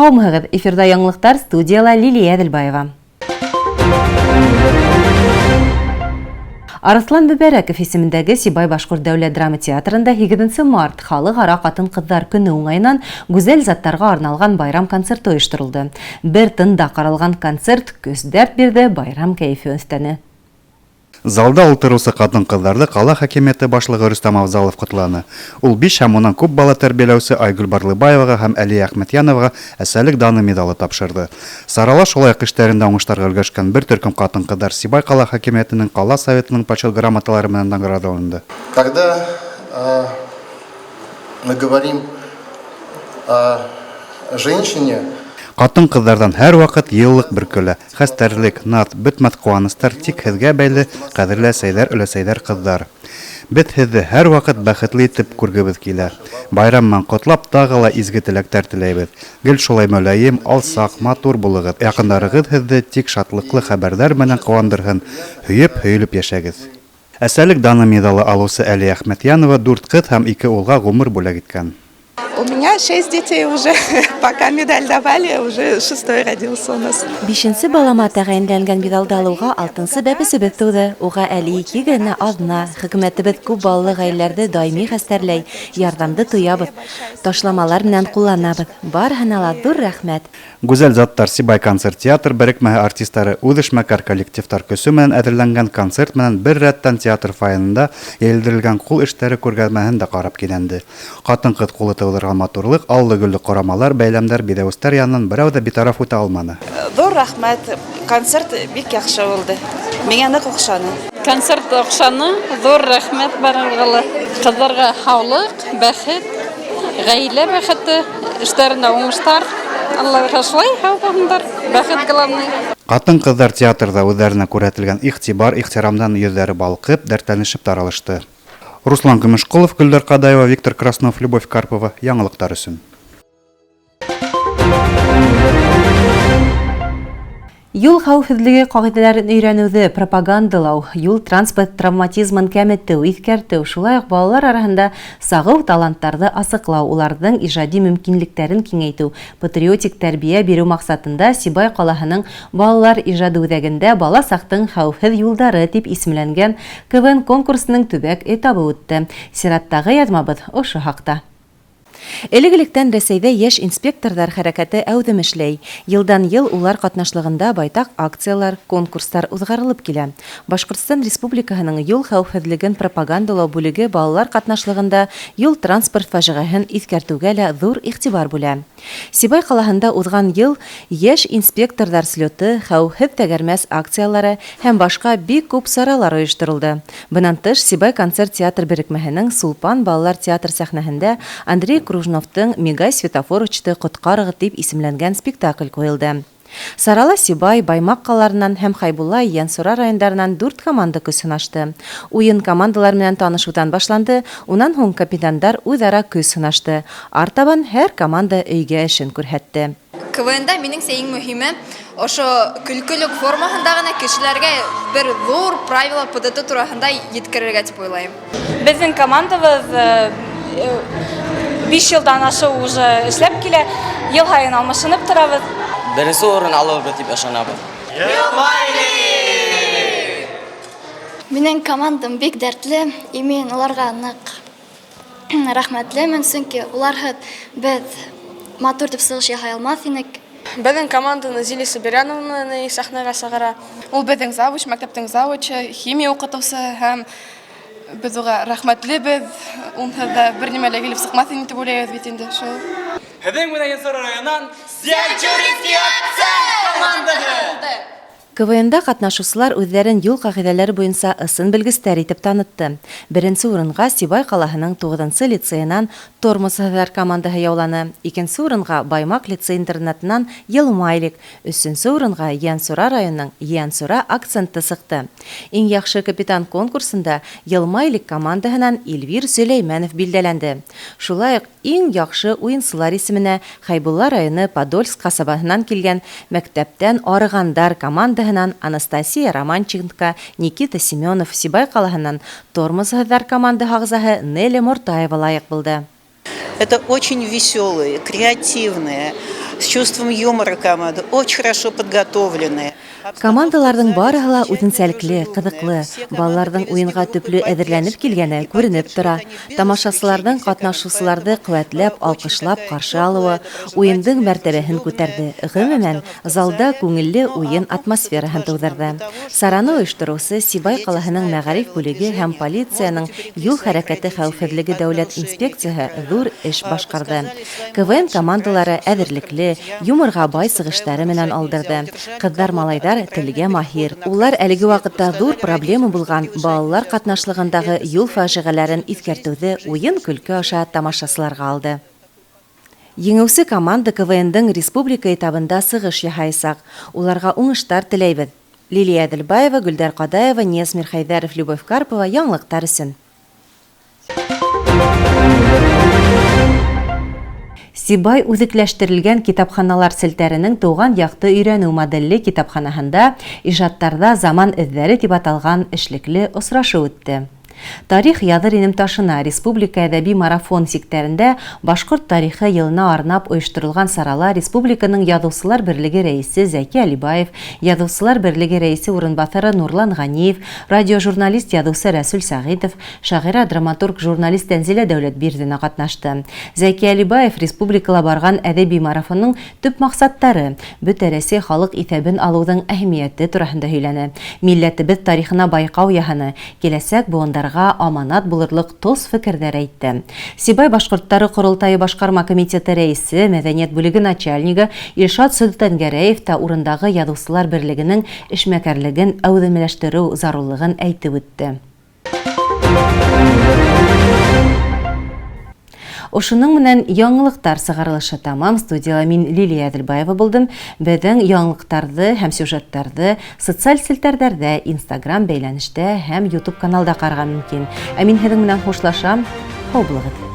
Һаумыһығыҙ, эфирҙа яңылыҡтар, студияла Лилия Әҙелбаева. Арыҫлан Мөбәрәков исемендәге Сибай башҡорт дәүләт драма театрында 8 март халыҡ-ара ҡатын-ҡыҙҙар көнө уңайынан гүзәл заттарға арналған байрам концерты ойошторолдо. Бер тында ҡаралған концерт көс-дәрт бирҙе, байрам кәйефе өҫтәне. Залда ултырыусы ҡатын-ҡыҙҙарҙы ҡала хакимиәте башлығы Рөстәм Авзалов ҡотланы. Ул биш һәм унан күп бала тәрбиәләүсе Айгөл Барлыбаеваға һәм Әлиә Әхмәтйәноваға әсәлек даны миҙалы тапшырҙы. Сарала шулай уҡ эштәрендә уңыштарға өлгәшкән бер төркөм ҡатын-ҡыҙҙар Сибай ҡала хакимиәтенең ҡала советының почет грамоталары менән наградаланды. Когда мы говорим о женщине, Ҡатын-ҡыҙҙарҙан һәр ваҡыт йылылыҡ бөркөлә. Хәстәрлек, наҙ, бөтмәҫ ҡыуаныстар тик һеҙгә бәйле, ҡәҙерле әсәйҙәр, өләсәйҙәр, ҡыҙҙар. Беҙ һеҙҙе һәр ваҡыт бәхетле итеп күргебеҙ килә. Байрам менән ҡотлап, тағы ла изге теләктәр теләйбеҙ. Гел шулай мөләйем, алсаҡ, матур булығыҙ. Яҡындарығыҙ һеҙҙе тик шатлыҡлы хәбәрҙәр менән ҡыуандырһын. Һөйөп, һөйөлөп йәшәгеҙ. Әсәлек даны миҙалы алыусы Әлиә Әхмәтйәнова дүрт ҡыҙ һәм ике улға ғүмер бүләк иткән. У меня шесть детей уже, пока медаль давали, уже шестой родился у нас. Бишенсе балама тәғәйенләнгән миҙалды алыуға алтынсы бәпесебеҙ тыуҙы. Уға әле 2 генә аҙна. Хөкүмәтебеҙ күп балалы ғаиләләрҙе даими хәстәрләй, ярҙамды тоябыҙ, ташламалар менән ҡулланабыҙ. Барыһына ла ҙур рәхмәт. Гүзәл заттар Сибай концерт театр берекмәһе артистары үҙешмәкәр коллективтар көсө менән әҙерләнгән концерт менән бер рәттән театр фойеһында йәйелдерелгән ҡул эштәре күргәҙмәһен дә ҡарап кинәнде. Ҡатын-ҡыҙ ҡулы тыуҙырған матурлыҡ, аллы-гөллө ҡорамалар, бәйләмдәр, биҙәүестәр янынан берәү ҙә битараф үтә алманы. Ҙур рәхмәт, концерт бик яҡшы булды. Миңә ныҡ оҡшаны. Концерт оҡшаны, ҙур рәхмәт барырға ла. Ҡыҙҙарға һаулыҡ, бәхет, ғаилә бәхете, эштәрендә уңыштар. Алла бирһә, шулай һау булһындар. Бәхет главный. Ҡатын-ҡыҙҙар театрҙа үҙҙәренә күрһәтелгән иғтибар, ихтирамдан йөҙҙәре балҡып, дәртләнешеп таралышты. Руслан Көмөшҡолов, Гөлдәр Ҡадаева, Виктор Краснов, Любовь Карпова. Яңылыҡтар өсөн. Юл хәүефһеҙлеге ҡағиҙәләрен өйрәнеүҙе пропагандалау, юл транспорт травматизмын кәметеү, иҫкәртеү, шулай уҡ балалар араһында сағыу таланттарҙы асыҡлау, уларҙың ижади мөмкинлектәрен киңәйтеү, патриотик тәрбиә биреү маҡсатында Сибай ҡалаһының балалар ижады үҙәгендә Бала саҡтың хәүефһеҙ юлдары тип исемләнгән КВН конкурсының төбәк этабы үтте. Сираттағы яҙмабыҙ ошо хаҡта. Элек-электән Рәсәйҙә йәш инспекторҙар хәрәкәте әүҙем эшләй. Йылдан йыл улар ҡатнашлығында байтаҡ акциялар, конкурстар уҙғарылып килә. Башҡортостан Республикаһының юл хәүефһеҙлеген пропагандалау бүлеге балалар ҡатнашлығында юл транспорт фажиғәһен иҫкәртеүгә лә ҙур иғтибар бүлә. Сибай ҡалаһында уҙған йыл йәш инспекторҙар слеты, хәүефһеҙ тәгәрмәс акциялары һәм башҡа бик күп саралар ойошторолдо. Бынан тыш, Сибай концерт театр берекмәһенең Сулпан балалар театр сәхнәһендә Андрей Кружновтың Мигай светофор учты ҡотҡарығыҙ тип исемләнгән спектакль ҡуйылды. Сарала Сибай, Баймаҡ ҡалаларынан һәм Хәйбулла, Ейәнсура райондарынан дүрт команда көс һынашты. Уйын командалар менән танышыуҙан башланды, унан һуң капитандар үҙ-ара көс һынашты. Артабан һәр команда өйгә эшен күрһәтте. КВНда минеңсә иң мөһиме ошо көлкөлөк формаһында ғына кешеләргә бер ҙур правила ПДТ тураһында еткерергә тип уйлайым. Беҙҙең командабыҙ 5 йылдан ашыу уже эшләп килә, йыл һайын алмашынып торабыҙ. Беренсе урын алырбыҙ тип ышанабыҙ. Минең командам бик дәртле, и мин уларға ныҡ рәхмәтлемен, сөнки уларһыҙ беҙ матур тип сығыш яһай алмаҫ инек. Беҙҙең команданы Зилия Сабиряновна сәхнәгә сығара. Ул беҙҙең завуч, мәктәптең завучы, химия уҡытыусы һәм беҙ уға рәхмәтлебеҙ. Унһыҙ ҙа бер нимә лә килеп сыҡмаҫ ине тип уйлайбыҙ бит инде шул. Һеҙҙең менән Ейәнсура районынан Зианчуринский акцент командаһы. КВНда ҡатнашыусылар үҙҙәрен юл ҡағиҙәләре буйынса ысын белгестәр итеп танытты. Беренсе урынға Сибай ҡалаһының туғыҙынсы лицейынан Тормозһыҙҙар командаһы яуланы. Икенсе урынға Баймаҡ лицей-интернатынан Йылмайлик, өсөнсө урынға Ейәнсура районының Ейәнсура акценты сыҡты. Иң яҡшы капитан конкурсында Йылмайлик командаһынан Эльвир Сөләймәнов билдәләнде. Шулай уҡ иң яҡшы уйынсылар исеменә Хәйбулла районы Подольск ҡасабаһынан килгән мәктәптән арығандар командаһынан Анастасия Романченко, Никита Семенов, Сибай ҡалаһынан Тормозһыҙҙар командаһы ағзаһы Неля Мортаева лайыҡ булды. Это очень веселые, креативные, С чувством юмора команда, очень хорошо подготовленная. Командаларҙың барыһы ла үҙенсәлекле, ҡыҙыҡлы. Балаларҙың уйынға төплө әҙерләнеп килгәне күренеп тора. Тамашасыларҙың ҡатнашыусыларҙы ҡеүәтләп, алҡышлап ҡаршы алыуы уйындың мәртәбәһен күтәрҙе. Ғөмүмән, залда күңелле уйын атмосфераһын тыуҙырҙы. Сараны ойоштороусы Сибай ҡалаһының мәғариф бүлеге һәм полицияның юл хәрәкәте хәүефһеҙлеге дәүләт инспекцияһы ҙур эш башҡарҙы. КВН командалары әҙерлекле, юморға бай сығыштары менән алдырҙы. Ҡыҙҙар-малайҙар телгә маһир. Улар әлеге ваҡытта ҙур проблема булған балалар ҡатнашлығындағы юл фажиғәләрен иҫкәртеүҙе уйын-көлкө аша тамашасыларға алды. Еңеүсе команда КВНдың республика этабында сығыш яһаясаҡ. Уларға уңыштар теләйбеҙ. Лилия Әҙелбаева, Гөлдәр Ҡадаева, Нияз Мирхәйҙәров, Любовь Карпова яңылыҡтар өсөн. Сибай үҙекләштерелгән китапханалар селтәренең тыуған яҡты өйрәнеү модельле китапханаһында «Ижадтарҙа заман эҙҙәре» тип аталған эшлекле осрашыу үтте. Тарих яҙыр инем ташына республика әҙәби марафон сиктәрендә башҡорт тарихы йылына арнап ойошторолған сарала республиканың Яҙыусылар берлеге рәйесе Зәки Әлибаев, Яҙыусылар берлеге рәйесе урынбаҫары Нурлан Ғәниев, радиожурналист яҙыусы Рәсүл Сәғитов, шағира, драматург, журналист Тәнзилә Дәүләтбирҙина ҡатнашты. Зәки Әлибаев республикала барған әҙәби марафонның төп маҡсаттары, бөтә Рәсәй халыҡ иҫәбен алыуҙың әһәмиәте тураһында һөйләне. Милләтебеҙ тарихына байҡау яһаны, киләсәк быуындарға аманат булырлыҡ тос фекерҙәр әйтте. Сибай башҡорттары ҡоролтайы башҡарма комитеты рәйесе, мәҙәниәт бүлеге начальнигы Илшат Солтангәрәев та урындағы Яҙыусылар берлегенең эшмәкәрлеген әүҙемләштереү зарурлығын әйтеп үтте. Ошоноң менән яңылыҡтар сығарылышы тамам. Студияла мин Лилия Әҙелбаева булдым. Беҙҙең яңылыҡтарҙы һәм сюжеттарҙы социаль селтәрҙәрҙә, Инстаграм бәйләнештә һәм YouTube каналда ҡарарға мөмкин. Ә мин һеҙҙең менән хушлашам. Һау булығыҙ.